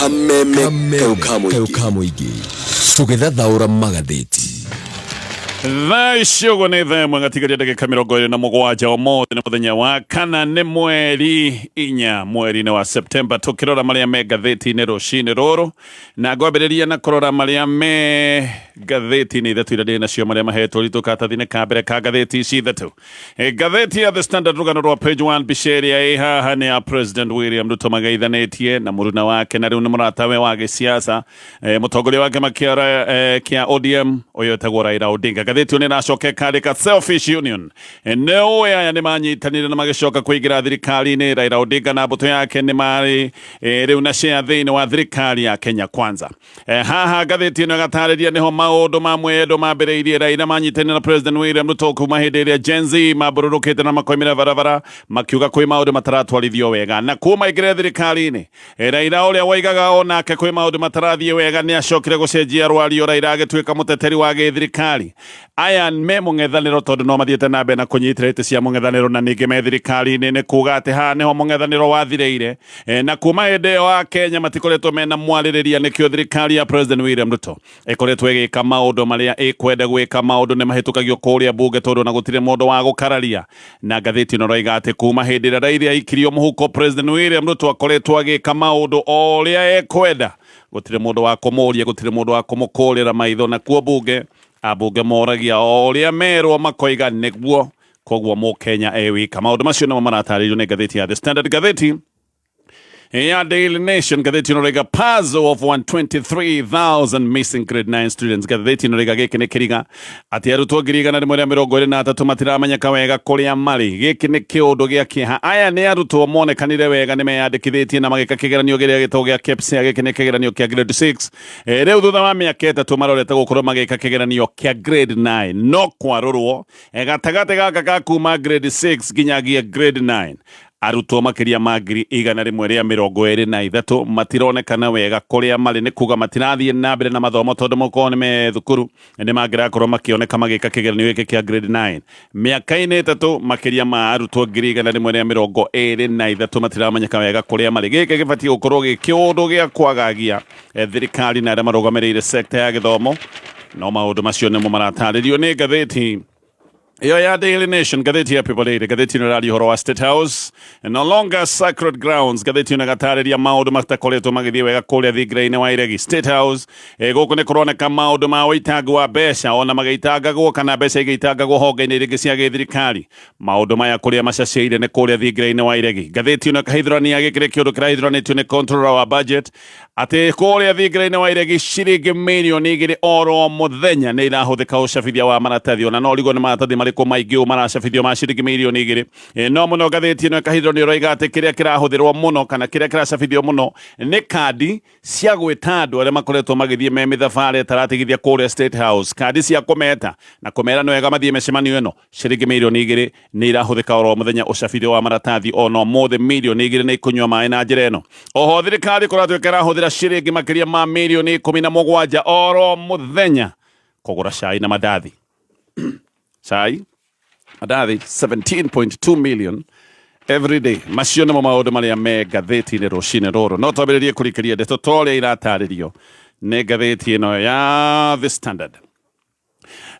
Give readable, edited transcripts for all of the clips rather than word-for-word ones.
Kameme kayũ ka mũingĩ tũgĩthathaũra magathĩti. Thaa ici ũguo nĩ thaa ĩmwe gatigaria ndagĩka 27. Ũmũthĩ nĩ mũthenya wa kana, nĩ mweri 4 mweri-inĩ wa Septemba. Tũkĩrora marĩa me ngathĩti-inĩ rũcinĩ rũrũ, na ngwambĩrĩria na kũrora marĩa me ngathĩti-inĩ ithatũ iria ndĩ nacio, marĩa mahetwo ritũ karatathi-inĩ ka mbere ka ngathĩti ici ithatũ. Ngathĩti ya The Standard, rũgano rwa page 1, mbica ĩrĩa ĩ haha nĩ ya President William Ruto mageithanĩtie na mũruna wake na rĩu nĩ mũratawe wa gĩsiasa, mũtongoria wa kĩama kĩa ODM ũyũ etagwo Raila Odinga. Ngathĩti ĩyo nĩ ĩracoka ĩkandĩka Selfish Union. Nĩ ũĩ aya nĩ manyitanire na magĩcoka kũingĩra thirikari-inĩ. Raila Odinga na mbũtũ yake nĩ marĩ rĩu na share thĩinĩ wa thirikari ya Kenya Kwanza. Haha ngathĩti ĩno ĩgatarĩria nĩho maũndũ ma mwendo mambĩrĩirie. Raila manyitanire na President William Ruto kuma hĩndĩ ĩrĩa Gen Z mambũrũrũkĩte na makoimĩra barabara makiuga kwĩ maũndũ mataratwarithio wega, na kuma aingĩre thirikari-inĩ, Raila ũrĩa woigaga o nake kwĩ maũndũ matarathiĩ wega nĩ acokire gũcenjia rwario. Raila agĩtuĩka mũteteri wa gĩthirikari. Aya me mũng'ethanĩro tondũ no mathiĩte na mbere na kũnyitĩra itĩ cia mũng'ethanĩro na ningĩ me thirikari-inĩ, nĩ kuga atĩ haha nĩho mũng'ethanĩro wathirĩire. Na kuma hĩndĩ ĩyo Akenya matikoretwo mena mwarĩrĩria, nĩkĩo thirikari ya President William Ruto ĩkoretwo ĩgĩka maũndũ marĩa ĩkwenda gwĩka. Maũndũ nĩ mahĩtũkagio kũrĩa mbunge tondũ na gũtirĩ mũndũ wa gũkararia. Na ngathĩti ĩno ĩroiga atĩ kuma hĩndĩ ĩrĩa Raila aikirio mũhuko, President William Ruto akoretwo agĩka maũndũ o ũrĩa ekwenda. Gũtirĩ mũndũ wa kũmũria, gũtirĩ mũndũ wa kũmũkũrĩra maitho. Nakuo mbunge, ambunge moragia o ũrĩa merwo, makoiga nĩguo. Koguo mũkenya e wika. Maũndũ macio nĩmo maratarĩrio nĩ ngathĩti ya The Standard. Ngathĩti ya Daily Nation, ngathĩti ĩno raiga puzzle of 123,000 missing grade 9 students. Ngathĩti ĩno raiga gĩkĩ nĩ kĩriga atĩ arutwo 123,000 matiramenyeka wega kũrĩa marĩ. Gĩkĩ nĩ kĩũndũ gĩa kĩeha. Aya nĩ arutwo monekanire wega nĩ meyandĩkithĩtie na magĩka kĩgeranio kĩrĩa gĩtagwo gĩa KPSEA. Gĩkĩ nĩ kĩgeranio kĩa grade 6. Rĩu thutha wa mĩaka 3 marorete gũkorwo magĩka kĩgeranio kĩa grade 9, no kwarũrwo gatagatĩ gaka ka kuma grade 6 nginyagia grade 9, arutwo makĩria ma 123,000 matironekana wega kũrĩa marĩ. Nĩ kuga matirathiĩ na mbere na mathomo, tondũ mũkorwo nĩ me thukuru nĩ mangĩrakorwo makĩoneka magĩka kĩgeranio gĩkĩ kĩa grade 9. Mĩaka-inĩ 3, makĩria ma arutwo 123,000 matiramenyeka wega kũrĩa marĩ. Gĩkĩ gĩbatiĩ gũkorwo gĩ kĩũndũ gĩa kwagagia thirikari na arĩa marũgamĩrĩire sekta ya gĩthomo. No maũndũ macio nĩmo maratarĩrio nĩ ngathĩti ĩyo ya Daily Nation. Ngathĩti ya People Daily, ngathĩti ĩno ĩraria ũhoro wa State House no longer sacred grounds. Ngathĩti ĩno ĩgatarĩria maũndũ matakoretwo magĩthiĩ wega kũrĩa thingira-inĩ wa iregi, State House. Gũkũ nĩ kũroneka maũndũ ma ũitangi wa mbeca ona magĩitangagwo kana mbeca igĩitangagwo honge-inĩ iria ingĩ cia gĩthirikari. Maũndũ maya kũrĩa macacĩire nĩ kũrĩa thingira-inĩ wa iregi. Ngathĩti ĩno ĩkahithũrania gĩkĩ nĩ kĩũndũ kĩrahithũranĩtio nĩ controller wa budget atĩ kũrĩa thingira-inĩ wa iregi ciringi mirioni 2 oro mũthenya nĩ irahũthĩka ũcabithia wa maratathi. Ona no ũrigwo nĩ maratathi marĩkũ maingĩ ũũ maracabithio ma ciringi mirioni 2. No mũno ngathĩti ĩno ĩkahithũranio ĩroiga atĩ kĩrĩa kĩrahũthĩrwo mũno kana kĩrĩa kĩracabithio mũno nĩ kandi cia gwĩta andũ arĩa makoretwo magĩthiĩ me mĩthabarĩ ĩtaratigithia kũrĩa State House, kandi cia kũmeta na kũmera nĩ wega mathiĩ mĩcemanio ĩno. Ciringi mirioni 2 nĩ irahũthĩka oro mũthenya ũcabithio wa maratathi. Ona ũmũthĩ mirioni 2 nĩ ikũnyua maĩ na njĩra ĩno. Oho thirikari kũratuĩka ĩrahũthĩra ciringi makĩria ma mirioni 17 oro mũthenya kũgũra cai na mandathi. Cai, mandathi, 17.2 million every day. Macio nĩmo maũndũ marĩa me ngathĩti-inĩ rũcinĩ rũrũ. No twambĩrĩrie kũrikĩria ndeto ta ũrĩa iratarĩrio nĩ ngathĩti ĩno ya The Standard.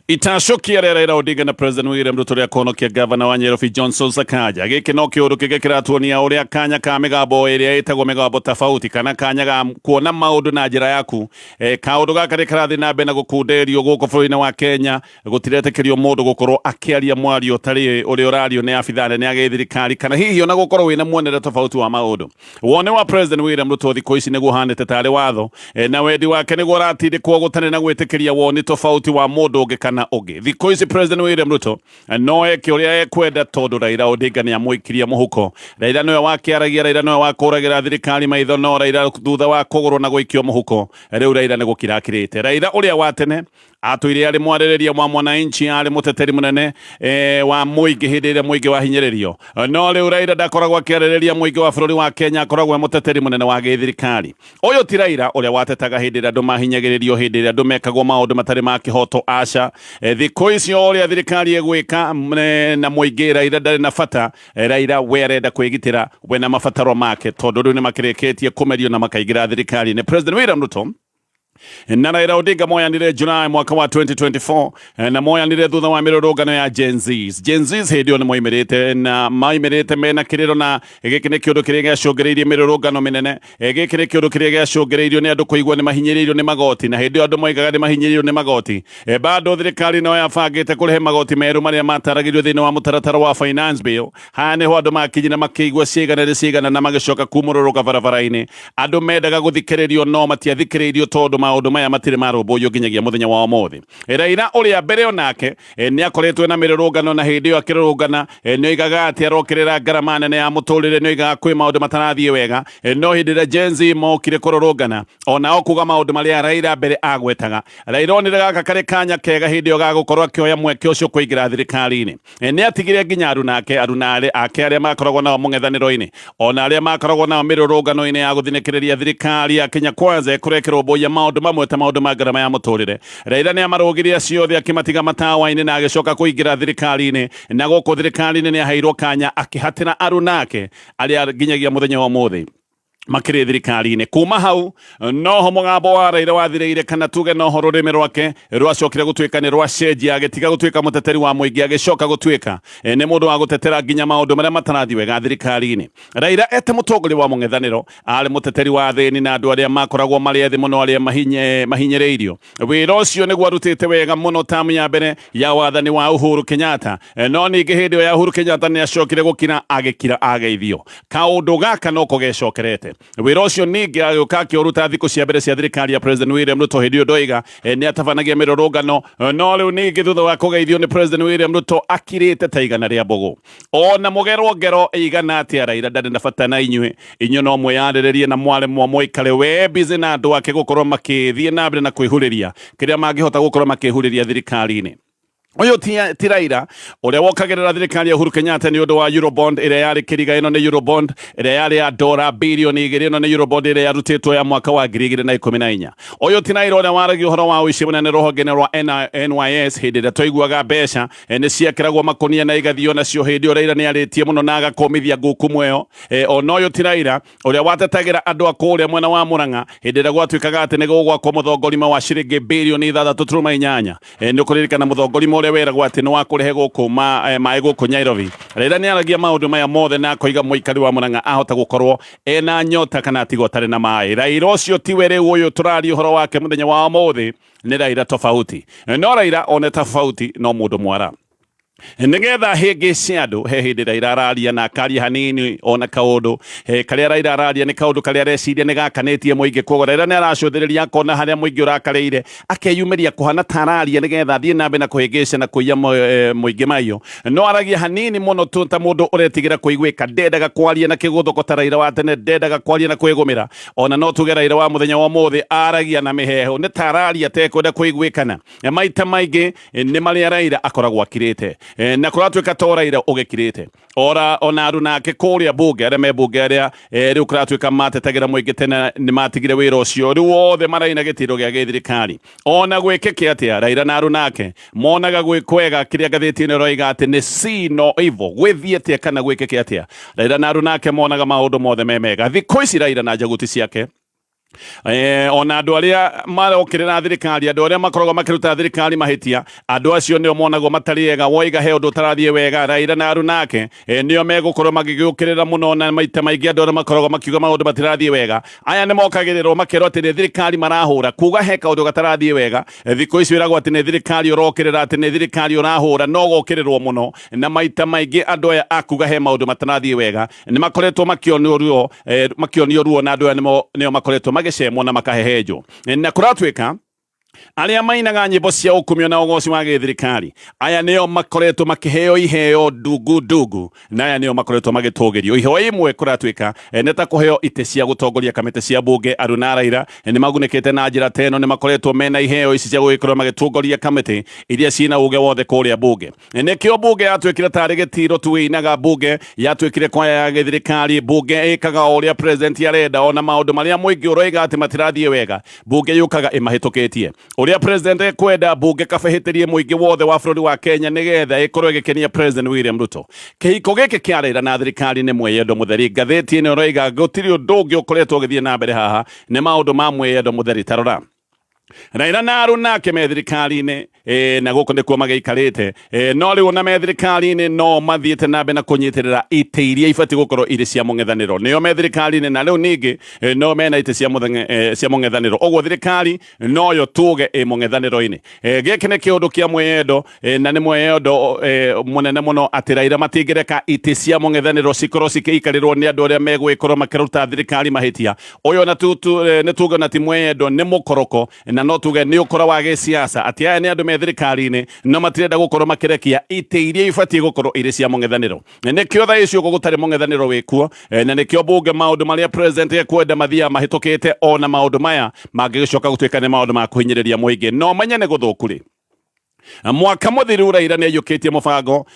Itacũkia rĩa Raila Odinga na President William Ruto rĩa kũhonokia gavana wa Nairobi Johnson Sakaja. Gĩkĩ no kĩũndũ kĩngĩ kĩratuonia ũrĩa kanya ka mĩgambo ĩrĩa ĩtagwo mĩgambo tofauti kana kanya ga kuona maũndũ na njĩra yaku. Kaũndũ gaka nĩ karathiĩ na mbere na gũkunderio gũkũ bũrũri-inĩ wa Kenya. Gũtiretĩkĩrio mũndũ gũkorwo akĩaria mwario ũtarĩ ũrĩa ũrario nĩ abithaa nene a gĩthirikari, kana hihi ona gũkorwo wĩna muonere tofauti wa maũndũ. Wone wa President William Ruto thikũ ici nĩguo ũhanĩte tarĩ watho, na wendi wake nĩguo ũratindĩkwo gũtarĩ na gwĩtĩkĩria woni tofauti wa mũndũ ũngĩ kana ũngĩ. Thikũ ici President William Ruto no eke ũrĩa ekwenda tondũ Raila Odinga nĩ amũikirie mũhuko. Raila nĩwe wakĩaragia, Raila nĩwe wakũragĩra thirikari maitho, no Raila thutha wa kũgũrwo na gũikio mũhuko, rĩu Raila nĩ gũkira akirĩte. Raila ũrĩa wa tene Atũire arĩ mwarĩrĩria wa mwananchi, arĩ mũteteri mũnene wa mũingĩ hĩndĩ ĩrĩa mũingĩ wahinyĩrĩrio. No rĩu Raila ndakoragwo akĩarĩrĩria mũingĩ wa bũrũri wa Kenya, akoragwo e mũteteri mũnene wa gĩthirikari. Ũyũ ti Raila ũrĩa watetaga hĩndĩ ĩrĩa andũ mahinyagĩrĩrio, hĩndĩ ĩrĩa andũ mekagwo maũndũ matarĩ ma kĩhoto. Aca, thikũ ici o ũrĩa thirikari ĩgwĩka na mũingĩ, Raila ndarĩ na bata. Raila we arenda kwĩgitĩra we na mabataro make, tondũ rĩu nĩ makĩrĩkĩtie kũmerio na makaingĩra thirikari-inĩ. President William Ruto na Raila Odinga moyanire July mwaka wa 2024, na moyanire thutha wa mĩrũrũngano ya Gen Zs. Gen Zs hĩndĩ ĩyo nĩ moimĩrĩte na maimĩrĩte mena kĩrĩro, na gĩkĩ nĩ kĩũndũ kĩrĩa gĩacũngĩrĩirie mĩrũrũngano mĩnene. Gĩkĩ nĩ kĩũndũ kĩrĩa gĩacũngĩrĩirio nĩ andũ kũigua nĩ mahinyĩrĩirio nĩ magoti, na hĩndĩ ĩyo andũ moigaga nĩ mahinyĩrĩirio nĩ magoti. Bado thirikari no yabangĩte kũrehe magoti merũ marĩa mataragĩrio thĩinĩ wa mũtaratara wa finance bill. Haha nĩho andũ makinyire makĩigua ciĩgana nĩ ciĩgana na magĩcoka kumũrũrũka barabara-inĩ. Andũ mendaga gũthikĩrĩrio no matiathikĩrĩirio, tondũ maũndũ maya matirĩ marũmbũiyo nginyagia mũthenya wa ũmũthĩ. Raila ũrĩa mbere onake nĩ akoretwo na mĩrũrũngano, na hĩndĩ ĩyo akĩrũrũngana nĩ oigaga atĩ arokĩrĩra ngarama nene ya mũtũrĩre, nĩ oigaga kwĩ maũndũ matarathiĩ wega. No hĩndĩ ĩrĩa Gen Z mokire kũrũrũngana onao kuga maũndũ marĩa Raila mbere agwetaga, Raila onire gaka karĩ kanya kega hĩndĩ ĩyo ga gũkorwo akĩoya mweke ũcio kũingĩra thirikari-inĩ. Nĩ atigire nginya aruna ake arĩa makoragwo nao mũng'ethanĩro-inĩ, ona arĩa makoragwo nao mĩrũrũngano-inĩ ya gũthinĩkĩrĩria thirikari ya Kenya Kwanza ĩkũrekĩrũmbũiya maũndũ mamwe ta maũndũ ma ngarama ya mũtũrĩre. Raila nĩ amarũgirie acio othe akĩmatiga matawa-inĩ na agĩcoka kũingĩra thirikari-inĩ, na gũkũ thirikari-inĩ nĩ aheirwo kanya akĩhatĩra aruna ake arĩa nginyagia mũthenya wa ũmũthĩ makĩrĩ thirikari-inĩ. Kuma hau noho mũgambo wa Raila wathirĩire, kana tuge noho rũrĩmĩ rwake rwacokire gũtuĩka nĩ rwacenjia, agĩtiga gũtuĩka mũteteri wa mũingĩ, agĩcoka gũtuĩka nĩ mũndũ wa gũtetera nginya maũndũ marĩa matarathiĩ wega thirikari-inĩ. Raila ete mũtongoria wa mũng'ethanĩro arĩ mũteteri wa athĩni na andũ arĩa makoragwo marĩ ethĩ mũno, arĩa mahinyĩrĩirio. Wĩra ũcio nĩguo arutĩte wega mũno tamu ya mbere ya wathani wa Uhuru Kenyatta. No ningĩ hĩndĩ ĩyo ya Uhuru Kenyatta nĩ acokire gũkira, agĩkira ageithio. Kaũndũ gaka noko gecokerete. Wĩra ũcio ningĩ agĩũka akĩũruta thikũ cia mbere cia thirikari ya President William Ruto. Hĩndĩ ĩyo ndoiga nĩ atabanagia mĩrũrũngano, no rĩu ningĩ thutha wa kũgeithio nĩ President William Ruto akirĩte ta igana rĩa mbũgũ. Ona mũgerwo ngero ĩigana atĩa, Raila ndarĩ na bata na inyuĩ. Inyuĩ no mwĩyarĩrĩrie na mwaremwo mũikare we busy na andũ ake gũkorwo makĩthiĩ na mbere na kwĩhurĩria kĩrĩa mangĩhota gũkorwo makĩhurĩria thirikari-inĩ. Ũyũ ti Raila ũrĩa wokagĩrĩra thirikari ya Uhuru Kenyatta nĩ ũndũ wa Eurobond ĩrĩa yarĩ kĩriga. Ĩno nĩ Eurobond ĩrĩa yarĩ ya dora bilioni 2. Ĩno nĩ Eurobond ĩrĩa yarutĩtwo ya mwaka wa 2014. Ũyũ ti Raila ũrĩa waragia ũhoro wa ũici mũnene rũhonge-inĩ rwa NYS hĩndĩ ĩrĩa twaiguaga mbeca nĩ ciekĩragwo makũnia na igathio nacio. Hĩndĩ ĩyo Raila nĩ arĩtie mũno na agakũmithia ngukumũ ĩyo. Ona ũyũ ti Raila ũrĩa watetagĩra andũ a kũrĩa mwena wa Murang'a hĩndĩ ĩrĩa gwatuĩkaga atĩ nĩ gũgwakwo mũthongorima wa ciringi bilioni 6.8. Nĩ ũkũririkana mũthongorima ũrĩa weragwo atĩ nĩ wa kũrehe gũkũ maĩ gũkũ Nairobi. Raila nĩ aragia maũndũ maya mothe na akoiga mũikari wa Murang'a ahota gũkorwo ena nyota kana atigwo atarĩ na maĩ. Raila ũcio tiwe rĩu ũyũ tũraria ũhoro wake mũthenya wa ũmũthĩ, nĩ Raila tofauti. No Raila one tofauti no mũndũ mwara nigetha hĩngĩ cia andũ. He hĩndĩ Raila araria na akaria hanini ona kaũndũ karĩa Raila araria nĩ kaũndũ karĩa areciria nĩ gakanĩtie mũingĩ. Koguo Raila nĩ aracũthĩrĩria akona harĩa mũingĩ ũrakarĩire, akeyumĩria kũhana ta araria nĩgetha athiĩ na mbere na kũhĩngĩca na kũiya mũingĩ maiyo. No aragia hanini mũno tu ta mũndũ ũretigĩra kũiguĩka. Ndendaga kwaria na kĩgũthũko ta Raila wa tene, ndendaga kwaria na kwĩgũmĩra. Ona no tuge Raila wa mũthenya wa ũmũthĩ aragia na mĩheehũ, nĩ ta araria atekwenda kũiguĩkana. Maita maingĩ nĩ marĩa Raila akoragwo akirĩte, na kũratuĩka to Raila ũgĩkirĩte, ora ona aruna ake kũrĩa bunge, arĩa me bunge, arĩa rĩu kũratuĩka matetagĩra mũingĩ tene nĩ matigire wĩra ũcio, rĩu othe maraina gĩtĩro gĩa gĩthirikari. Ona gwĩkĩke atĩa, Raila na aruna ake monaga gwĩ kwega. Kĩrĩa ngathĩti ĩno ĩroiga atĩ nĩ see no evil. Gwĩthiĩ atĩa kana gwĩkĩke atĩa, Raila na aruna ake monaga maũndũ mothe me mega. Thikũ ici Raila na njaguti ciake, ona andũ arĩa marokĩrĩra thirikari, andũ arĩa makoragwo makĩruta thirikari mahĩtia, andũ acio nĩo monagwo matarĩ ega. Woiga he ũndũ ũtarathiĩ wega, Raila na aruna ake nĩo megũkorwo magĩgĩũkĩrĩra mũno. Na maita maingĩ andũ arĩa makoragwo makiuga maũndũ matirathiĩ wega, aya nĩ mokagĩrĩrwo makerwo atĩ nĩ thirikari marahũra. Kuga he kaũndũ gatarathiĩ wega thikũ ici wĩragwo atĩ nĩ thirikari ũrokĩrĩra, atĩ nĩ thirikari ũrahũra, no gokĩrĩrwo mũno. Na maita maingĩ andũ aya akuga he maũndũ matarathiĩ wega nĩ makoretwo makĩonio ruo, makĩonio ruo, na andũ aya nĩo makoretwo magĩcemwo na makahehenjwo. Na kũratuĩka Arĩa mainaga nyĩmbo cia ũkumio na ũgoci wa gĩthirikari, aya nĩo makoretwo makĩheo iheo ndungu ndungu, na aya nĩo makoretwo magĩtũgĩrio. Iheo imwe kũratuĩka nĩ ta kũheo itĩ cia gũtongoria kamĩtĩ cia mbunge. Aruna Raila nĩ magunĩkĩte na njĩra ta ĩno, nĩ makoretwo mena iheo ici cia gũgĩkorwo magĩtongoria kamĩtĩ iria ciĩna uge wothe kũrĩa mbunge. Nĩkĩo mbunge yatuĩkire tarĩ gĩtiro tu ĩinaga, mbunge yatuĩkire kwaya ya gĩthirikari, mbunge ĩkaga o ũrĩa president arenda, ona maũndũ marĩa mũingĩ ũroiga atĩ matirathiĩ wega, mbunge yũkaga ĩmahĩtũkĩtie ũrĩa president ekwenda. Mbunge kabehĩtĩrie mũingĩ wothe wa bũrũri wa Kenya nĩgetha ĩkorwo ĩgĩkenia President William Ruto. Kĩhiko gĩkĩ kĩa Raila na thirikari nĩ mwĩyendo mũtheri. Ngathĩti ĩno ĩroiga gũtirĩ ũndũ ũngĩ ũkoretwo ũgĩthiĩ na mbere haha, nĩ maũndũ ma mwĩyendo mũtheri. Tarora Raila na Aruna ake me thirikari-inĩ na gũkũ nĩkuo magĩikarĩte. No rĩu ona me thirikari-inĩ no mathiĩte na mbere na kũnyitĩrĩra itĩ iria ibatiĩ gũkorwo irĩ cia mũng'ethanĩro. Nĩo me thirikari-inĩ na rĩu ningĩ no mena itĩ cia mũng'ethanĩro, ũguo thirikari noyo tuge ĩ mũng'ethanĩro-inĩ. Gĩkĩ nĩ kĩũndũ kĩa mwĩyendo, na nĩ mwĩyendo mũnene mũno atĩ Raila matingĩreka itĩ cia mũng'ethanĩro cikorwo cikĩikarĩrwo nĩ andũ arĩa megũgĩkorwo makĩruta thirikari mahĩtia. Ũyũ na nĩ tuge na ti mwĩyendo, nĩ mũkoroko, na no tuge nĩ ũkora wa gĩsiasa atĩ aya nĩ andũ me thirikari-inĩ no matirenda gũkorwo makĩrekia itĩ iria ibatiĩ gũkorwo irĩ cia mũng'ethanĩro. Nĩkĩo thaa ici ũguo gũtarĩ mũng'ethanĩro wĩkuo, na nĩkĩo mbunge maũndũ marĩa president ekwenda mathiaga mahĩtũkĩte, ona maũndũ maya mangĩgĩcoka gũtuĩka nĩ maũndũ ma kũhinyĩrĩria mũingĩ. No menye nĩ gũthũku rĩ. Mwaka mũthiru Raila nĩ aiyũkĩtie mũbango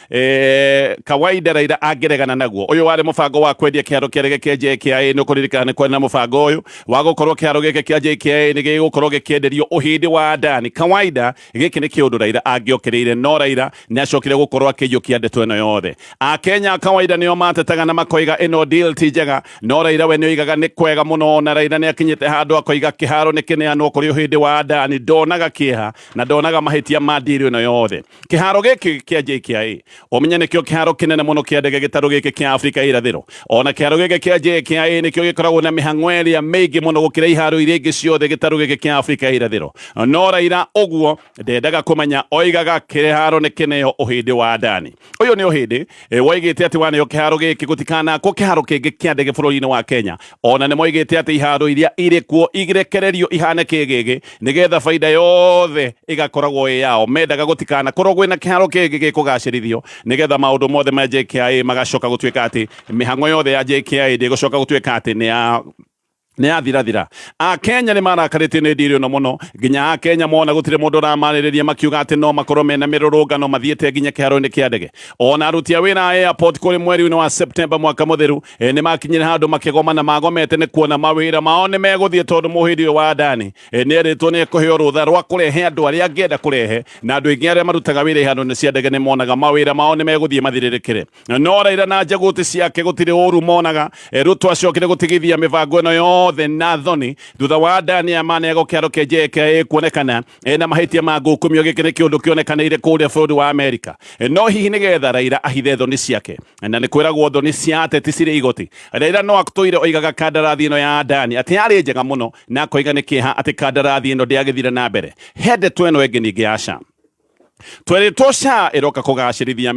kawaida Raila angĩregana naguo. Ũyũ warĩ mũbango wa kwendia kĩharo kĩa ndege kĩa JKIA. Nĩ ũkũririkana nĩ kwarĩ na mũbango ũyũ wa gũkorwo kĩharo gĩkĩ kĩa JKIA nĩ gĩgũkorwo gĩkĩenderio ũhĩndĩ wa Adani. Kawaida gĩkĩ nĩ kĩũndũ Raila angĩokĩrĩire, no Raila nĩ acokire gũkorwo akĩiyũkia ndeto ĩno yothe. Akenya kawaida nĩo matetaga na makoiga ĩno deal ti njega, no Raila we nĩoigaga nĩ kwega mũno, na Raila nĩ akinyĩte handũ akoiga kĩharo nĩ kĩneanwo kũrĩ ũhĩndĩ wa Adani. Ndonaga kĩeha na ndonaga mahĩtia ma deal ĩno yothe. Kĩharo gĩkĩ kĩa JKIA ũmenye nĩkĩo kĩharo kĩnene mũno kĩa ndege gĩtarũ gĩkĩ kĩa Afrika irathĩro. Ona kĩharo gĩkĩ kĩa JKIA nĩkĩo gĩkoragwo na mĩhang'o ĩrĩa mĩingĩ mũno gũkĩra iharo iria ingĩ ciothe gĩtarũ gĩkĩ kĩa Afrika irathĩro. No Raila ũguo ndendaga kũmenya, oigaga kĩharo nĩ kĩneo ũhĩndĩ wa Adani. Ũyũ nĩ ũhĩndĩ woigĩte atĩ waneo kĩharo gĩkĩ gũtikanakwo kĩharo kĩngĩ kĩa ndege bũrũri-inĩ wa Kenya. Ona nĩ moigĩte atĩ iharo iria irĩ kuo irekererio ihane kĩgĩgĩ nĩgetha baida yothe ĩgakoragwo ĩ yao. Mendaga gũtikanakorwo kwĩna kĩharo kĩngĩ gĩkũgacĩrithio nĩgetha maũndũ mothe ma JKIA magacoka gũtuĩka atĩ mĩhang'o yothe ya JKIA ndĩgũcoka gũtuĩka atĩ nĩ ya nĩ yathirathira. Akenya nĩ marakarĩtio nĩ ndiri ĩno mũno, nginya Akenya mona gũtirĩ mũndũ ũramarĩrĩria makiuga atĩ no makorwo mena mĩrũrũngano mathiĩte nginya kĩharo-inĩ kĩa ndege. Ona aruti a wĩra a airport kũrĩ mweri-inĩ wa September mwaka mũthiru nĩ makinyire handũ makĩgoma, na magomete nĩ kuona mawĩra mao nĩ megũthiĩ, tondũ mũhĩndi ũyũ wa Adani nĩ erĩtwo nĩ ekũheo rũtha rwa kũrehe andũ arĩa angĩenda kũrehe, na andũ aingĩ arĩa marutaga wĩra iharo-inĩ cia ndege nĩ monaga mawĩra mao nĩ megũthiĩ mathirĩrĩkĩre. No Raila na njagũti ciake gũtirĩ ũru monaga. Ruto acokire gũtigithia mĩbango ĩno yothe na thoni thutha wa Adani amaneagwo kĩharo kĩa JKIA kuonekana ena mahĩtia ma ngukumio. Gĩkĩ nĩ kĩũndũ kĩonekanĩire kũrĩa bũrũri wa Amerika. No hihi nĩgetha Raila ahithe thoni ciake, na nĩ kwĩragwo thoni cia ateti cirĩ igoti, Raila no atũire oigaga kandarathi ĩno ya Adani atĩ yarĩ njega mũno, na akoiga nĩ kĩeha atĩ kandarathi ĩno ndĩagĩthire na mbere. He ndeto ĩno ĩngĩ ningĩ ya SHA. Tweritwo SHA ĩroka kũgacĩrithia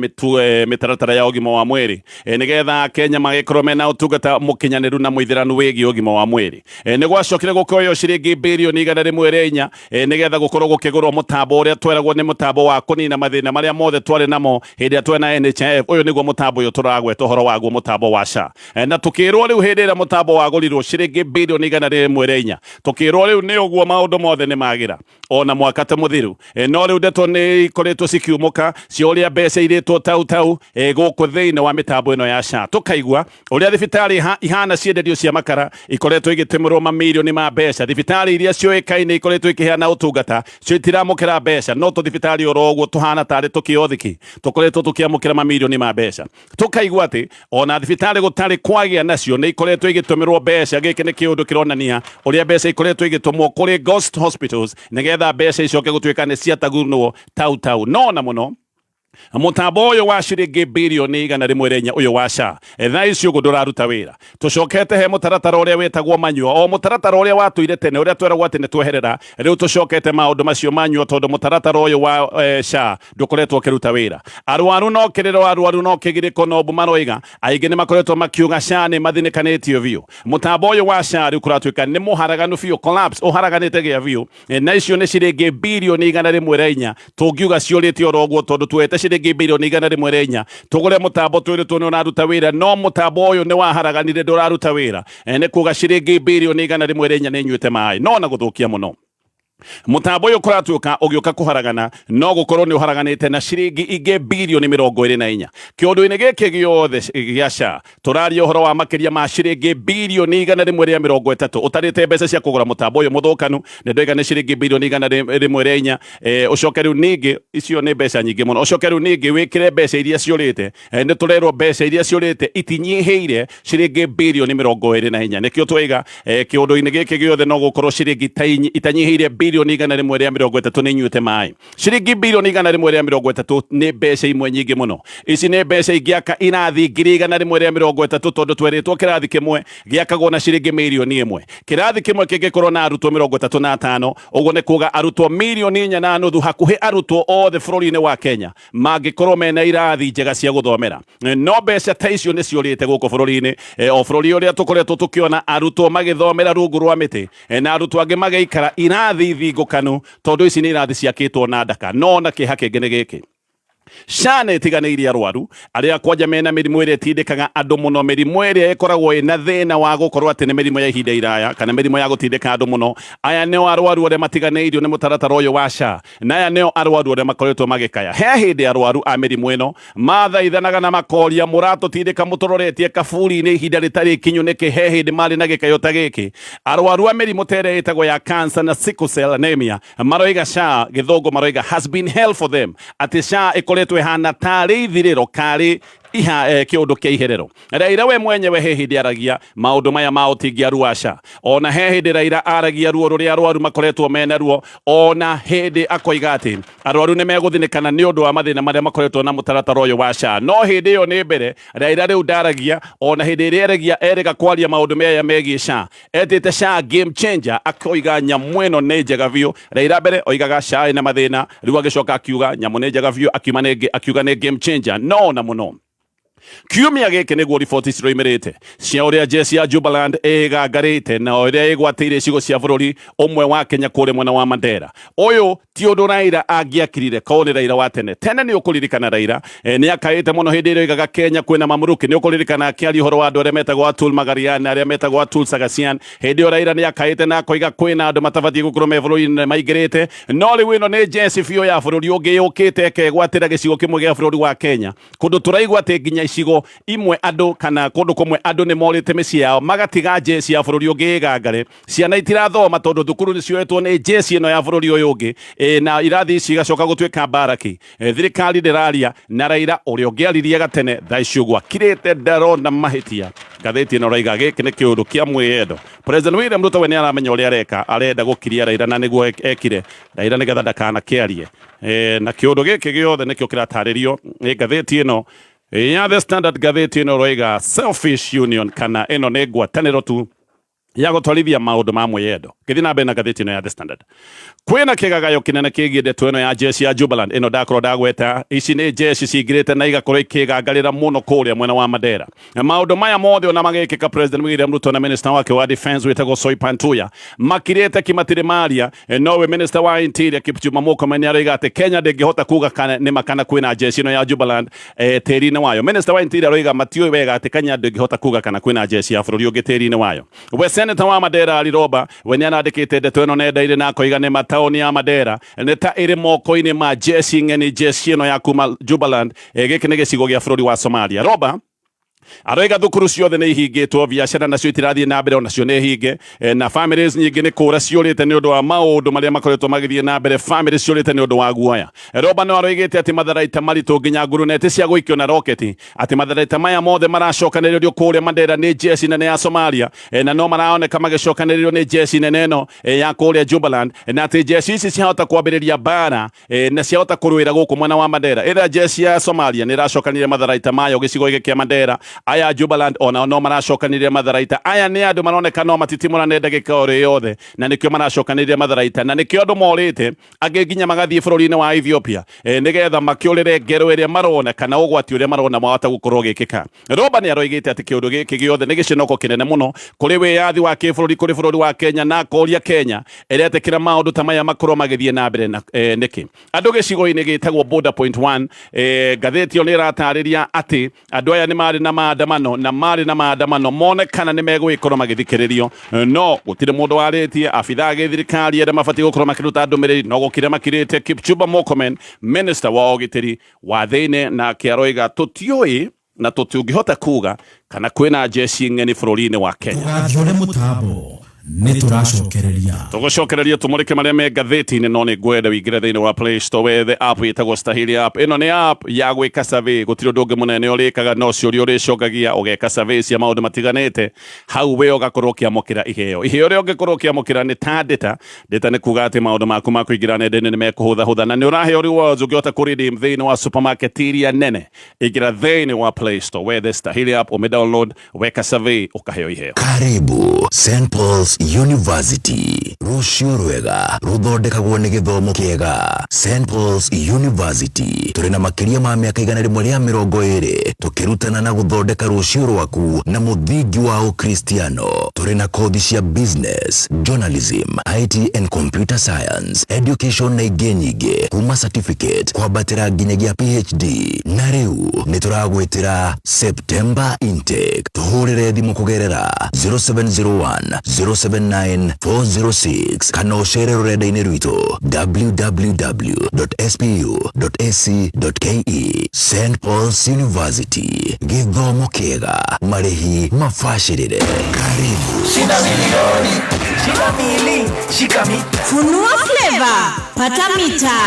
mĩtaratara ya ũgima wa mwĩrĩ, nĩgetha Kenya magĩkorwo mena ũtungata mũkinyanĩru na mũithĩranu wĩgiĩ ũgima wa mwĩrĩ. Nĩ gwacokire gũkĩoywo ciringi birioni 104 nĩgetha gũkorwo gũkĩgũrwo mũtambo ũrĩa tweragwo nĩ mũtambo wa kũnina mathĩna marĩa mothe twarĩ namo hĩndĩ ĩrĩa twena NHIF. Ũyũ nĩguo mũtambo ũyũ tũragweta ũhoro waguo, mũtambo wa SHA. Na tũkĩrwo rĩu hĩndĩ ĩrĩa mũtambo wagũrirwo ciringi birioni 104, tũkĩrwo rĩu nĩ ũguo maũndũ mothe nĩ magĩra ona mwaka ta mũthiru. No rĩu ndeto nĩ ikoretwo cikiumũka cia ũrĩa mbeca irĩtwo tau tau gũkũ thĩinĩ wa mĩtambo ĩno ya SHA. Tũkaigua ũrĩa thibitarĩ ihana cienderio cia makara ikoretwo igĩtũmĩrwo mamirioni ma mbeca, thibitarĩ iria ciũĩkaine ikoretwo ikĩheana ũtungata cio itiramũkĩra mbeca, no tũthibitarĩ oro ũguo tũhana tarĩ tũkiothiki tũkoretwo tũkĩamũkĩra mamirioni ma mbeca. Tũkaigua atĩ ona thibitarĩ gũtarĩ kwagĩa nacio nĩ ikoretwo igĩtũmĩrwo mbeca. Gĩkĩ nĩ kĩũndũ kĩronania ũrĩa mbeca ikoretwo igĩtũmwo kũrĩ ghost hospitals nĩgetha mbeca icoke gũtuĩka nĩ ciatagunwo tau tau. No na mũno Mutambo ũyũ wa ciringi birioni 104 ũyũ wa SHA thaa ici ũguo ndũraruta wĩra. Tũcokete he mũtaratara ũrĩa wĩtagwo manyua, o mũtaratara ũrĩa watũire tene, ũrĩa tweragwo atĩ nĩ tweherera. Rĩu tũcokete maũndũ macio manyua tondũ mũtaratara ũyũ wa SHA ndũkoretwo ũkĩruta wĩra. Arwaru no kĩrĩro, arwaru no kĩgirĩko, no mbu maroiga. Aingĩ nĩ makoretwo makiuga SHA nĩ mathinĩkanĩtio biũ. Mũtambo ũyũ wa SHA rĩu kũratuĩka nĩ mũharaganu biũ, collapse, ũharaganĩte gĩa biũ. Na icio nĩ ciringi birioni 104 tũngiuga ciũrĩte oro ũguo, tondũ tuoete ciringi birioni 104 tũgũre mũtambo twĩrĩtwo nĩ ũraruta wĩra, no mũtambo ũyũ nĩ waharaganire, ndũraruta wĩra. Nĩ kuga ciringi birioni 104 nĩ inyuĩte maĩ no na gũthũkia mũno mũtambo ũyũ kũratuĩka ũgĩũka kũharagana, no gũkorwo nĩ ũharaganĩte na ciringi ingĩ birioni 24. Kĩũndũ-inĩ gĩkĩ gĩothe gĩa SHA tũraria ũhoro wa makĩria ma ciringi birioni 130. Ũtarĩte mbeca cia kũgũra mũtambo ũyũ mũthũkanu nĩ ndoiga nĩ ciringi birioni 104. Ũcoke rĩu ningĩ, icio nĩ mbeca nyingĩ mũno, ũcoke rĩu ningĩ wĩkĩre mbeca iria ciũrĩte. Nĩ tũrerwo mbeca iria ciũrĩte itinyihĩire ciringi birioni 24. Nĩkĩo twaiga kĩũndũ-inĩ gĩkĩ gĩothe no gũkorwo ciringi itanyihĩire birioni 130 nĩ inyuĩte maĩ. Ciringi birioni 130 nĩ mbeca imwe nyingĩ mũno. Ici nĩ mbeca ingĩaka irathi 130,000, tondũ twerĩtwo kĩrathi kĩmwe gĩakagwo na ciringi mirioni 1. Kĩrathi kĩmwe kĩngĩkorwo na arutwo 35, ũguo nĩ kuga arutwo mirioni 4.5, hakuhĩ arutwo othe bũrũri-inĩ wa Kenya mangĩkorwo mena irathi njega cia gũthomera. No mbeca ta icio nĩ ciũrĩte gũkũ bũrũri-inĩ, o bũrũri ũrĩa tũkoretwo tũkĩona arutwo magĩthomera rungu rwa mĩtĩ, na arutwo angĩ magĩikara irathi thingũkanu, tondũ ici nĩ irathi ciakĩtwo na ndaka. No na kĩeha kĩngĩ nĩ gĩkĩ, SHA nĩ ĩtiganĩirie arwaru arĩa kwanja mena mĩrimũ ĩrĩa ĩtindĩkaga andũ mũno, mĩrimũ ĩrĩa ĩkoragwo ĩna thĩna wa gũkorwo atĩ nĩ mĩrimũ ya ihinda iraya kana mĩrimũ ya gũtindĩka andũ mũno. Aya nĩo arwaru arĩa matiganĩirio nĩ mũtaratara ũyũ wa SHA, na aya nĩo arwaru arĩa makoretwo magĩkaya. He hĩndĩ arwaru a mĩrimũ ĩno mathaithanaga na makoria, mũratũtindĩka mũtũroretie kaburi-inĩ ihinda rĩtarĩ ikinyu nĩkĩ? He hĩndĩ marĩ na gĩkayo ta gĩkĩ. Arwaru a mĩrimũ ta ĩrĩa ĩtagwo ya cancer na sickle cell anemia maroiga SHA, gĩthũngũ maroiga has been hell for them, atĩ SHA ĩkoretwo ĩhana tarĩ ithirĩro karĩ iha kĩũndũ kĩa iherero. Raila we mwenyewe he hĩndĩ aragia maũndũ maya ma ũtingiaru wa SHA. Ona he hĩndĩ Raila aragia ruo rũrĩa arwaru makoretwo mena ruo, ona hĩndĩ akoiga atĩ arwaru nĩ megũthinĩkana nĩ ũndũ wa mathĩna marĩa makoretwo na mũtaratara ũyũ wa SHA. No hĩndĩ ĩyo nĩ mbere Raila rĩu ndaragia. Ona hĩndĩ ĩrĩa eragia, erĩga kwaria maũndũ maya megiĩ SHA, etĩte SHA game changer, akoiga nyamũ ĩno nĩ njega biũ. Raila mbere oigaga SHA ĩna mathĩna, rĩu agĩcoka akiuga nyamũ nĩ njega biũ, akiuma nĩ akiuga nĩ game changer. No na mũno kiumia gĩkĩ nĩguo riboti ciroimĩrĩte cia ũrĩa jeshi ya Jubaland ĩgangarĩte na ũrĩa ĩgwatĩire icigo cia bũrũri ũmwe wa Kenya kũrĩa mwena wa Mandera. Ũyũ ti ũndũ Raila angĩakirire, korwo nĩ Raila wa tene tene. Nĩ ũkũririkana Raila nĩ akaĩte mũno hĩndĩ ĩrĩa oigaga Kenya kwĩna mamuruki. Nĩ ũkũririkana akĩaria ũhoro wa andũ arĩa metagwo Atul Magarian na arĩa metagwo Atul Sagasian. Hĩndĩ ĩyo Raila nĩ akaĩte na akoiga kwĩna andũ matabatiĩ gũkorwo me bũrũri-inĩ maingĩrĩte. No rĩu ĩno nĩ jeshi biũ ya bũrũri ũngĩ yũkĩte ĩkegwatĩra gĩcigo kĩmwe gĩa bũrũri wa Kenya, kũndũ tũraigua atĩ nginya icigo imwe andũ kana kũndũ kũmwe andũ nĩ morĩte mĩciĩ yao magatiga jeshi ya bũrũri ũngĩ ĩgangare. Ciana itirathoma tondũ thukuru nĩ cioetwo nĩ jeshi ĩno ya bũrũri ũyũ ũngĩ, na irathi ici igacoka gũtuĩka mbaraki. Thirikari ndĩraria, na Raila ũrĩa ũngĩaririe gatene thaa ici ũguo akirĩte ndarona mahĩtia. Ngathĩti ĩno raiga gĩkĩ nĩ kĩũndũ kĩa mwĩyendo. President William Ruto we nĩ aramenya ũrĩa areka, arenda gũkiria Raila na nĩguo ekire Raila nĩgetha ndakanakĩarie. Na kĩũndũ gĩkĩ gĩothe nĩkĩo kĩratarĩrio nĩ ngathĩti ĩno ya The Standard. Ngathĩti ĩno ĩroiga selfish union, kana ĩno nĩ ngwatanĩro tu ya gũtwarithia maũndũ ma mwĩyendo. Ngĩthiĩ na mbere na ngathĩti ĩno ya The Standard, kwĩna kĩgagayo kĩnene kĩgiĩ ndeto ĩno ya jeshi ya Jubaland ĩno ndakorwo ndagweta. Ici nĩ jeshi cingĩrĩte na igakorwo ikĩgangarĩra mũno kũrĩa mwena wa Mandera. Na maũndũ maya mothe ona magĩkĩka, President William Ruto na minister wake wa defense wĩtagwo Soipan Tuya makirĩte ki, matirĩ maria. Nowe minister wa interior Kipchumba Murkomen nĩ aroiga atĩ Kenya ndĩngĩhota kuga kana nĩ makana kwĩna jeshi ĩno ya Jubaland tĩri-inĩ wayo. Minister wa interior aroiga matiũĩ wega atĩ Kenya ndĩngĩhota kuga kana kwĩna jeshi ya bũrũri ũngĩ tĩri-inĩ wayo. We senator wa Mandera Ali Roba we nĩ arandĩkĩte ndeto ĩno nenda-inĩ na akoiga nĩ mataũni ya Mandera nĩ ta ĩrĩ moko-inĩ ma jeshi ng'eni, jeshi ĩno ya kuma Jubaland. Gĩkĩ nĩ gĩcigo gĩa bũrũri wa Somalia. Roba Aroiga thukuru ciothe nĩ ihingĩtwo, biacara nacio itirathiĩ na mbere, onacio nĩ hinge, na families nyingĩ nĩ kũra ciũrĩte nĩ ũndũ wa maũndũ marĩa makoretwo magĩthiĩ na mbere. Family ciũrĩte nĩ ũndũ wa guoya. Roba no aroigĩte atĩ matharaita maritũ nginya nguruneti cia gũikio na roketi, atĩ matharaita maya mothe maracokanĩrĩrio kũrĩa Mandera nĩ jeshi nene ya Somalia, na no maraoneka magĩcokanĩrĩrio nĩ jeshi nene ĩno ya kũrĩa Jubaland, na atĩ jeshi ici ciahota kwambĩrĩria mbara na ciahota kũrũĩra gũkũ mwena wa Mandera. Ĩrĩa jeshi ya Somalia nĩ ĩracokanĩrĩria matharaita mayo gĩcigo gĩkĩ kĩa Mandera, aya Jubaland onao no maracokanĩrĩria matharaita. Aya nĩ andũ maroneka no matitimũrane ndagĩka o yothe, na nĩkĩo maracokanĩrĩria matharaita, na nĩkĩo andũ morĩte, angĩ nginya magathiĩ bũrũri-inĩ wa Ethiopia, nĩgetha makĩũrĩre ngero ĩrĩa marona kana ũgwati ũrĩa marona wahota gũkorwo ũgĩkĩka. Roba nĩ aroigĩte atĩ kĩũndũ gĩkĩ gĩothe nĩ gĩconoko kĩnene mũno kũrĩ wĩyathi wa kĩbũrũri kũrĩ bũrũri wa Kenya, na akoria Kenya ĩretĩkĩra maũndũ ta maya makorwo magĩthiĩ na mbere na nĩkĩ. Andũ gĩcigo-inĩ gĩtagwo Border Point 1, ngathĩti ĩyo nĩ ĩratarĩria atĩ andũ aya nĩ marĩ na maandamano, na marĩ na maandamano mone kana nĩ megũgĩkorwo magĩthikĩrĩrio, no gũtirĩ mũndũ warĩtie. Abithaa a gĩthirikari arĩa mabatiĩ gũkorwo makĩruta ndũmĩrĩri no gũkira makirĩte. Kipchumba Murkomen, minister wa ũgitĩri wa thĩinĩ, nake aroiga tũtiũĩ na tũtingĩhota kuga kana kwĩna jeshi ng'eni bũrũri-inĩ wa Kenya. Ndũgathiore mũtambo, nĩ tũracokereria. Tũgũcokereria tũmũrĩke marĩa me ngathĩti-inĩ, no nĩ ngwenda wĩingĩre thĩinĩ wa Play Store wethe app ĩtagwo Stahili App. Ĩno nĩ app ya gwĩka survey, gũtirĩ ũndũ ũngĩ mũnene ũrĩkaga, no ciũria ũrĩcokagia, ũgeka survey cia maũndũ matiganĩte. Hau we ũgakorwo ũkĩamũkĩra iheo. Iheo rĩa ũngĩkorwo ũkĩamũkĩra nĩ ta data. Data nĩ kuga atĩ maũndũ maku ma kũingĩra nenda-inĩ nĩ mekũhũthahũtha, na nĩ ũraheo rewards ũngĩhota kũ redeem thĩinĩ wa supermarket iria nene. Ingĩra thĩinĩ wa Play Store wethe Stahili App, ũmĩ download, weka survey, ũkaheo iheo. Karibu St Paul's University. Rũciũ rwega rũthondekagwo nĩ gĩthomo kĩega. St Paul's University tũrĩ na makĩria ma mĩaka 120 tũkĩrutana na gũthondeka rũciũ rwaku na mũthingi wa Ũkristiano. Tũrĩ na kothi cia business, journalism, IT and computer science, education na ingĩ nyingĩ, kuma certificate kwambatĩra nginyagia PhD. Na rĩu nĩ tũragwĩtĩra September intake. Tũhũrĩre thimũ kũgerera 0701 079 406 kana ũcere rũrenda-inĩ rwitũ www.spu.ac.ke. St Paul's University, gĩthomo kĩega, marĩhi mabacĩrĩre. Karibu. Shida milioni, shida mili, shika mita. Funua flavor, pata mita.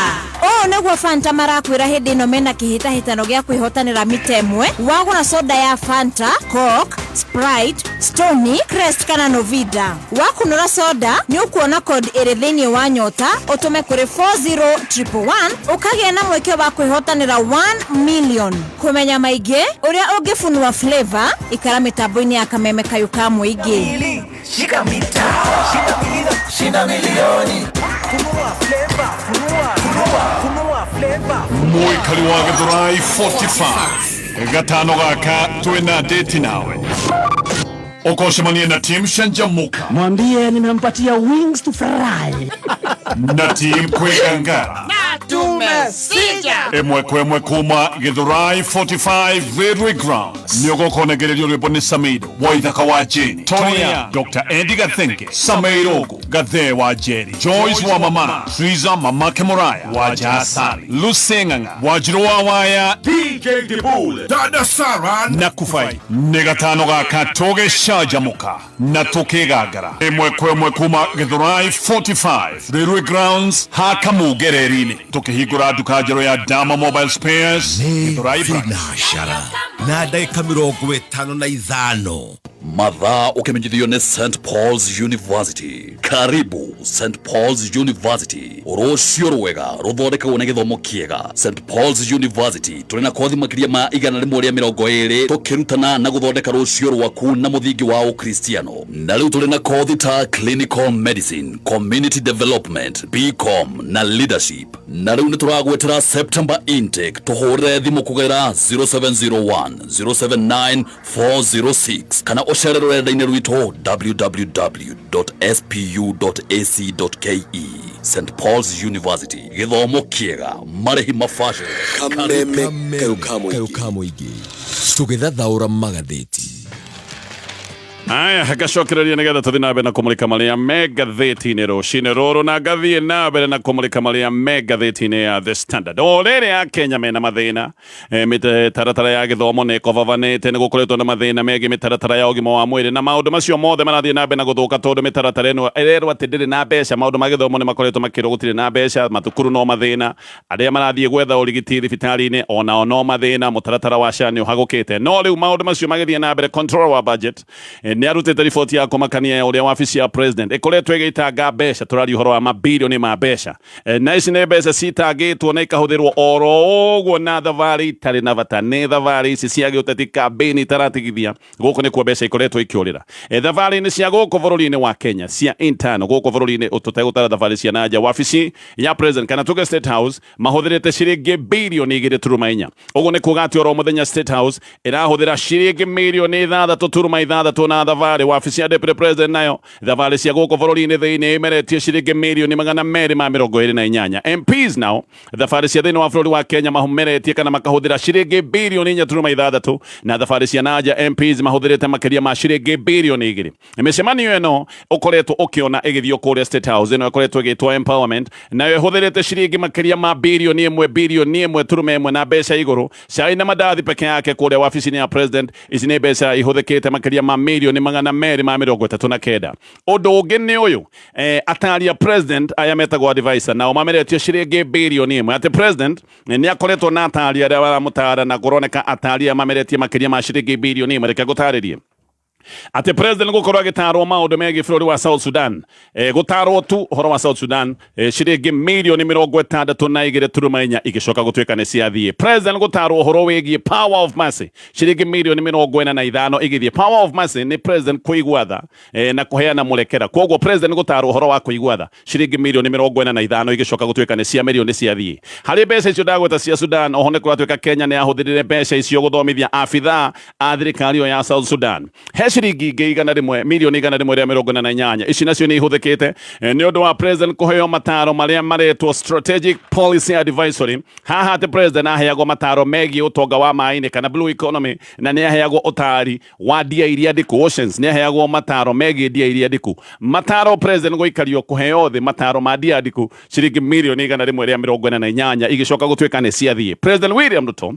Ũũ nĩguo Fanta marakwĩra hĩndĩ ĩno mena kĩhĩtahĩtano gĩa kwĩhotanĩra mita ĩmwe. Wagũra soda ya Fanta, Coke, Sprite, Stony, Crest kana Novida, wakunũra soda nĩ ũkuona code ĩrĩ thĩinĩ wa nyota, ũtũme kũrĩ 40111 ũkagĩa na mweke wa kwĩhotanĩra 1 million. Kũmenya maingĩ ũrĩa ũngĩfunua flavor, ikara mĩtambo-inĩ ya Kameme Kayũ ka Mũingĩ. Mili, shika mita. Shida mili, shida milioni. Funua flavor, funua, funua, funua flavor. Mwikari wa Githurai 45 gatano gaka twina date nawe, ũkocemania na team Canjamuka. Mwambie nimempatia wings to fry. Na team Kwĩgangara ĩmwe kwa ĩmwe kuma Githurai 45 Railway Grounds. Nĩ ũgũkonegererio rwĩmbo nĩ Samido Waithaka wa Jane, Tonya, Dr Eddie Gathenge, Sameirogo Gathe wa Jerry, Joyce wa Mama Triza, Mamake Muraya wa Jasari, Luseng'ang'a Wanjiru wa Waya, DJ Dibul, Dada Sara na Kufai. Nĩ gatano gaka tũgĩcanjamũka na tũkĩgangara ĩmwe kwa ĩmwe kuma Githurai 45 Railway Grounds hakamungereri-inĩ, tũkĩhingũra nduka njerũ ya Dama Mobile Spares Githurai Branch. Thinacara na ndagĩka 55. Mathaa ũkĩmenyithio nĩ St Paul's University. Karibu St Paul's University. Rũciũ rwega rũthondekagwo nĩ gĩthomo kĩega. St Paul's University tũrĩ na kothi makĩria ma 120 tũkĩrutana na gũthondeka rũciũ rwaku na mũthingi wa Ũkristiano. Na rĩu tũrĩ na kothi ta clinical medicine, community development, BCom na leadership. Na rĩu nĩ tũragwĩtĩra September intake. Tũhũrĩre thimũ kũgerera 0701 079 406 kana ũcere rũrenda-inĩ rwitũ www.spu.ac.ke. St Paul's University, gĩthomo kĩega, marĩhi mabacĩrĩre. Kameme kayũ ka mũingĩ tũgĩthathaũra magathĩti. Aya, ngacokereria nĩgetha tũthiĩ na mbere na kũmũrĩka marĩa me ngathĩti-inĩ rũcinĩ rũrũ, na ngathiĩ na mbere na kũmũrĩka marĩa me ngathĩti-inĩ ya The Standard. O rĩrĩ Akenya mena mathĩna, mĩtaratara ya gĩthomo nĩ ĩkobabanĩte, nĩ gũkoretwo na mathĩna megiĩ mĩtaratara ya ũgima wa mwĩrĩ, na maũndũ macio mothe marathiĩ na mbere na gũthũka tondũ mĩtaratara ĩno ĩrerwo atĩ ndĩrĩ na mbeca. Maũndũ ma gĩthomo nĩ makoretwo makĩrwo gũtirĩ na mbeca, mathukuru no mathĩna, arĩa marathiĩ gwetha ũrigiti thibitarĩ-inĩ onao no mathĩna, mũtaratara wa SHA nĩ ũhagũkĩte. No rĩu maũndũ macio magĩthiĩ na mbere, controller wa budget nĩ arutĩte riboti ya kũmakania ya ũrĩa wabici ya president ĩkoretwo ĩgĩitanga mbeca. Tũraria ũhoro wa mabilioni ma mbeca, na ici nĩ mbeca citangĩtwo na ikahũthĩrwo oro ũguo na thabarĩ itarĩ na bata. Nĩ thabarĩ ici cia gĩũteti, kambĩini itaratigithia, gũkũ nĩkuo mbeca ikoretwo ikĩũrĩra. Thabarĩ-inĩ cia gũkũ bũrũri-inĩ wa Kenya cia internal gũkũ bũrũri-inĩ, tũtegũtara thabarĩ cia nanja, wabici ya president kana tuge State House mahũthĩrĩte ciringi bilioni 2.4. Ũguo nĩ kuga atĩ oro mũthenya State House ĩrahũthĩra ciringi mirioni 6.6 na thabarĩ. Wabici ya deputy president nayo thabarĩ cia gũkũ bũrũri-inĩ thĩinĩ imeretie ciringi mirioni 228. MPs nao thabarĩ cia thĩinĩ wa bũrũri wa Kenya mameretie kana makahũthĩra ciringi bilioni 4.6, na thabarĩ cia nanja MPs mahũthĩrĩte makĩria ma ciringi bilioni 2. Mĩcemanio ĩno ũkoretwo ũkĩona ĩgĩthiĩ kũrĩa State House, ĩno ĩkoretwo ĩgĩtwo empowerment, nayo ĩhũthĩrĩte ciringi makĩria ma bilioni 1, bilioni 1.1 na mbeca igũrũ. Cai na mandathi peke yake kũrĩa wabici-inĩ ya president, ici nĩ mbeca ihũthĩkĩte makĩria ma mirioni 239. Ũndũ ũngĩ nĩ ũyũ, atari a president aya metagwo advisor nao mameretio ciringi bilioni 1. Atĩ president nĩ akoretwo na atari arĩa maramũtara, na kũroneka atari aya mameretie makĩria ma ciringi bilioni 1. Reke ngũtarĩrie atĩ president gũkorwo agĩtarwo maũndũ megiĩ bũrũri wa South Sudan, gũtarwo tu ũhoro wa South Sudan, ciringi mirioni 62.4 igĩcoka gũtuĩka nĩ ciathiĩ. President gũtarwo ũhoro wĩgiĩ power of mercy, ciringi mirioni 45 igĩthiĩ. Power of mercy nĩ president kũigua tha, na kũheana mũrekera. Koguo president gũtarwo ũhoro wa kũigua tha, ciringi mirioni 45 igĩcoka gũtuĩka nĩ cia mirioni ciathiĩ. Harĩ mbeca icio ndagweta cia Sudan, oho nĩ kũratuĩka Kenya nĩ yahũthĩrire mbeca icio gũthomithia abithaa a thirikari ĩyo ya South Sudan. He ciringi ingĩ 100, mirioni 148, ici nacio nĩ ihũthĩkĩte nĩ ũndũ wa president kũheo mataro marĩa maretwo strategic policy advisory. Haha atĩ president aheagwo mataro megiĩ ũtonga wa maĩ-inĩ kana blue economy, na nĩ aheagwo ũtari wa ndia iria ndiku, oceans, nĩ aheagwo mataro megiĩ ndia iria ndiku. Mataro president gũikario kũheo thĩ mataro ma ndia ndiku, ciringi mirioni 148 igĩcoka gũtuĩka nĩ ciathiĩ. President William Ruto,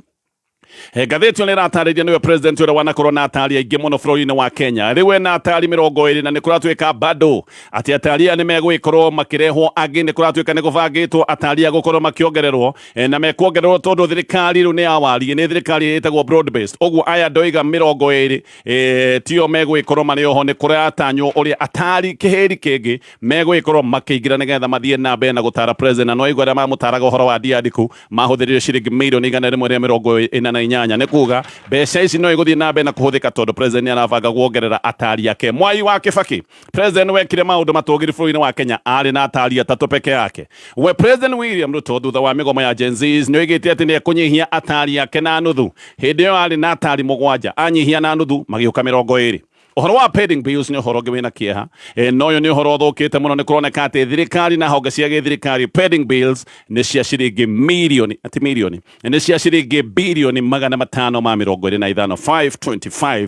ngathĩti ĩyo nĩ ĩratarĩria nĩwe president ũrĩa wanakorwo na atari aingĩ mũno bũrũri-inĩ wa Kenya. Rĩu ena atari 20, na nĩ kũratuĩka bado atĩ atari aya nĩ megũgĩkorwo makĩrehwo angĩ. Nĩ kũratuĩka nĩ gũbangĩtwo atari aya gũkorwo makĩongererwo, na mekuongererwo tondũ thirikari rĩu nĩ ya warie, nĩ thirikari ĩtagwo broad based. Ũguo aya ndoiga 20 tio megũgĩkorwo marĩ oho. Nĩ kũratanywo ũrĩa atari kĩhĩri kĩngĩ megũgĩkorwo makĩingĩra nĩgetha mathiĩ na mbere na gũtara president. Na no aigua arĩa mamũtaraga ũhoro wa ndia ndiku mahũthĩrire ciringi mirioni 148. Nĩ kuga mbeca ici no igũthiĩ na mbere na kũhũthĩka tondũ president nĩ arabanga kuongerera atari ake. Mwai wa Kibaki, president wekire maũndũ matũgĩru bũrũri-inĩ wa Kenya, arĩ na atari atatũ peke yake. We President William Ruto, thutha wa mĩgomo ya Gen Zs, nĩ oigĩte atĩ nĩ ekũnyihia atari ake na nuthu. Hĩndĩ ĩyo arĩ na atari 7, anyihia na nuthu magĩũka 20. Ũhoro wa pending bills nĩ ũhoro ũngĩ wĩna kĩeha, na ũyũ nĩ ũhoro ũthũkĩte mũno. Nĩ kũroneka atĩ thirikari na honge cia gĩthirikari, pending bills nĩ cia ciringi mirioni, ati mirioni, nĩ cia ciringi bilioni 525, 525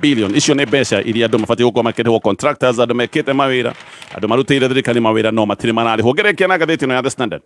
billion. Icio nĩ mbeca iria andũ mabatiĩ gũkorwo makĩrĩhwo, contractors, andũ mekĩte mawĩra, andũ marutĩire thirikari mawĩra, no matirĩ mararĩhwo. Ngerekia na ngathĩti ĩno ya The Standard.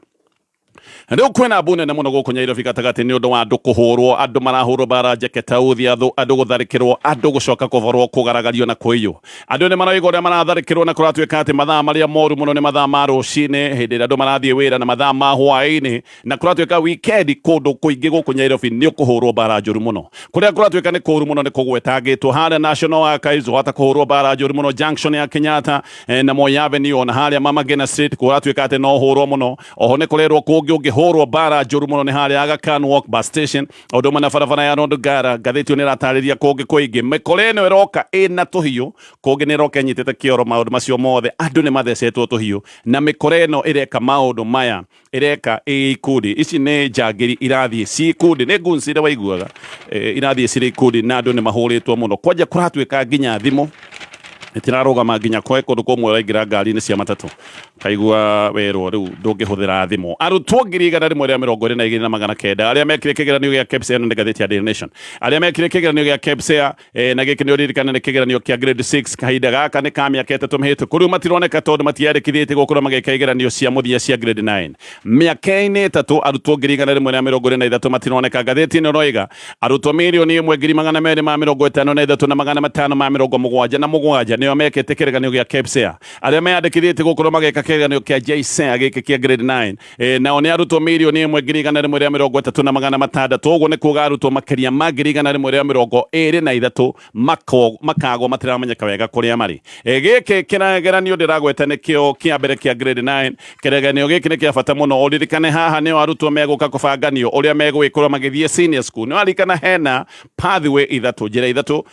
Rĩu kwĩna mbu nene mũno gũkũ Nyairobi gatagatĩ nĩ ũndũ wa andũ kũhũrwo. Andũ marahũrwo bara njeke tauthi, andũ gũtharĩkĩrwo, andũ gũcoka kũborwo, kũgaragario na kũiywo. Andũ nĩ maroiga ũrĩa maratharĩkĩrwo, na kũratuĩka atĩ mathaa marĩa moru mũno nĩ mathaa ma rũcinĩ hĩndĩ ĩrĩa andũ marathiĩ wĩra na mathaa ma hwaĩ-inĩ, na kũratuĩka weekend kũndũ kũingĩ gũkũ Nyairobi nĩ ũkũhũrwo bara njũru mũno. Kũrĩa kũratuĩka nĩ kũru mũno nĩ kũgwetangĩtwo harĩa National Archives, wahota kũhũrwo bara njũru mũno, junction ya Kenyatta na Moi Avenue, ona harĩa Mama Ngina Street kũratuĩka atĩ no hũrwo mũno. Oho nĩ kũrerwo kũngĩ ũngĩhũrwo bara njũru mũno nĩ harĩa Aga Khan Walk bus station, o ũndũ ũmwe na barabara ya Ronald Ngara. Ngathĩti ĩyo nĩ ĩratarĩria kũngĩ kũingĩ mĩkora ĩno ĩroka ĩna tũhiũ, kũngĩ nĩ ĩroka ĩnyitĩte kĩoro. Maũndũ macio mothe, andũ nĩ mathecetwo tũhiũ, na mĩkora ĩno ĩreka maũndũ maya ĩreka ĩ ikundi. Ici nĩ njangiri irathiĩ ci ikundi, nĩ goons iria waiguaga, irathiĩ cirĩ ikundi, na andũ nĩ mahũrĩtwo mũno. Kwanja kũratuĩka nginya thimũ Itirarũgama nginya kwe kũndũ kũmwe ũraingĩra ngari-inĩ cia matatũ kaigua werwo rĩu ndũngĩhũthĩra thimũ. Arutwo 122,900 arĩa mekire kĩgeranio gĩa KPSEA, ĩno nĩ ngathĩti ya Daily Nation, arĩa mekire kĩgeranio gĩa KPSEA, na gĩkĩ nĩ ũririkane nĩ kĩgeranio kĩa grade 6, kahinda gaka nĩ ka mĩaka 3 mĩhĩtũku, rĩu matironeka tondũ matiandĩkithĩtie gũkorwo magĩka igeranio cia mũthia cia grade 9. Mĩaka-inĩ 3 arutwo 123,000 matironeka. Ngathĩti ĩno ĩroiga arutwo 1,253,577 nĩo mekĩte kĩgeranio gĩa KPSEA. Arĩa meyandĩkithĩtie gũkorwo magĩka kĩgeranio kĩa JSEA gĩkĩ kĩa grade 9, nao nĩ arutwo 1,130,600. Ũguo nĩ kuga arutwo makĩria ma 123,000 makagwo matiramenyeka wega kũrĩa marĩ. Gĩkĩ kĩgeranio ndĩragweta nĩkĩo kĩa mbere kĩa grade 9. Kĩgeranio gĩkĩ nĩ kĩa bata mũno. Ũririkane haha nĩo arutwo megũka kũbanganio ũrĩa megũgĩkorwo magĩthiĩ senior school. Nĩ waririkana hena pathway ithatũ, njĩra ithatũ.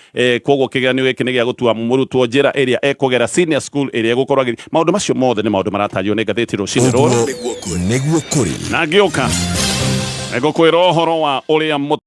Koguo kĩgeranio gĩkĩ nĩ gĩa gũtua mũrutwo njĩra ĩrĩa ekũgera senior school ĩrĩa egũkorwo agĩthiĩ. Maũndũ macio mothe nĩ maũndũ maratarĩrio nĩ ngathĩti rũcinĩ rũrũ. Ũguo nĩguo kũrĩ. Na ngĩũka ngũkwĩra ũhoro wa ũrĩa